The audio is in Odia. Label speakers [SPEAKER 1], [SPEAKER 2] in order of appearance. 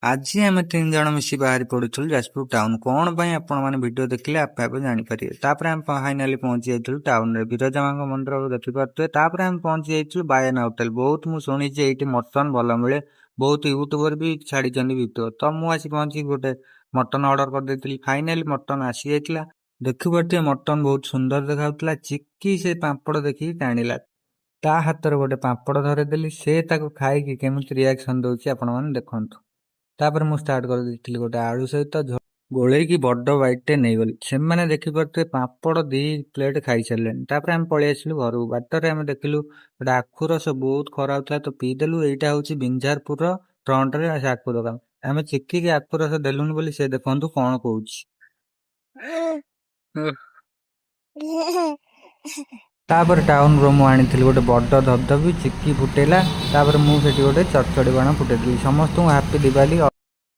[SPEAKER 1] ଆଜି ଆମେ ତିନି ଜଣ ମିଶି ବାହାରି ପଡ଼ିଥିଲୁ ଯାଜପୁର ଟାଉନ। କ'ଣ ପାଇଁ, ଆପଣମାନେ ଭିଡ଼ିଓ ଦେଖିଲେ ଆପେ ଆପେ ଜାଣିପାରିବେ। ତାପରେ ଆମେ ଫାଇନାଲି ପହଞ୍ଚି ଯାଇଥିଲୁ ଟାଉନରେ। ବିରଜା ମାଙ୍କ ମନ୍ଦିର ଦେଖିପାରୁଥିବେ। ତାପରେ ଆମେ ପହଞ୍ଚି ଯାଇଥିଲୁ ବାୟନା ହୋଟେଲ। ବହୁତ ମୁଁ ଶୁଣିଛି, ଏଇଠି ମଟନ ଭଲ ମିଳେ। ବହୁତ ୟୁଟ୍ୟୁବର ବି ଛାଡ଼ିଛନ୍ତି ଭିଡ଼ିଓ। ତ ମୁଁ ଆସି ପହଞ୍ଚି ଗୋଟେ ମଟନ ଅର୍ଡର କରିଦେଇଥିଲି। ଫାଇନାଲି ମଟନ ଆସିଯାଇଥିଲା। ଦେଖିପାରୁଥିବେ, ମଟନ ବହୁତ ସୁନ୍ଦର ଦେଖାଯାଉଥିଲା। ଚିକି ସେ ପାମ୍ପଡ଼ ଦେଖିକି ଟାଣିଲା। ତା ହାତରେ ଗୋଟେ ପାମ୍ପଡ଼ ଧରେଇଦେଲି। ସେ ତାକୁ ଖାଇକି କେମିତି ରିଆକ୍ସନ ଦଉଛି, ଆପଣମାନେ ଦେଖନ୍ତୁ। ତାପରେ ମୁଁ ଷ୍ଟାର୍ଟ କରିଦେଇଥିଲି ଗୋଟେ ଆଳୁ ସହିତ ଗୋଳେଇକି ବଡ଼ ବାଇଟଟେ ନେଇଗଲି। ସେମାନେ ଦେଖିପାରୁଥିବେ, ପାମ୍ପଡ଼ 2 ପ୍ଲେଟ୍ ଖାଇସାରିଲେଣି। ତାପରେ ଆମେ ପଳେଇ ଆସିଲୁ ଘରକୁ। ବାଟରେ ଆମେ ଦେଖିଲୁ ଗୋଟେ ଆଖୁ ରସ। ବହୁତ ଖରା ହଉଥିଲା ତ ପିଇଦେଲୁ। ଏଇଟା ହଉଛି ବିଞ୍ଝାରପୁରର ଫ୍ରଣ୍ଟରେ ସେ ଆଖୁ ଦୋକାନ। ଆମେ ଚିକିକି ଆଖୁ ରସ ଦେଲୁନି ବୋଲି ସେ ଦେଖନ୍ତୁ କଣ କହୁଛି। ତାପରେ ଟାଉନରୁ ମୁଁ ଆଣିଥିଲି ଗୋଟେ ବଡ଼ ଧବଧବି। ଚିକି ଫୁଟେଇଲା। ତାପରେ ମୁଁ ସେଠି ଗୋଟେ ଚଡ଼ଚଡ଼ି ବାଣ ଫୁଟେଇଥିଲି। ସମସ୍ତଙ୍କୁ ହାପି ଦିୱାଲି।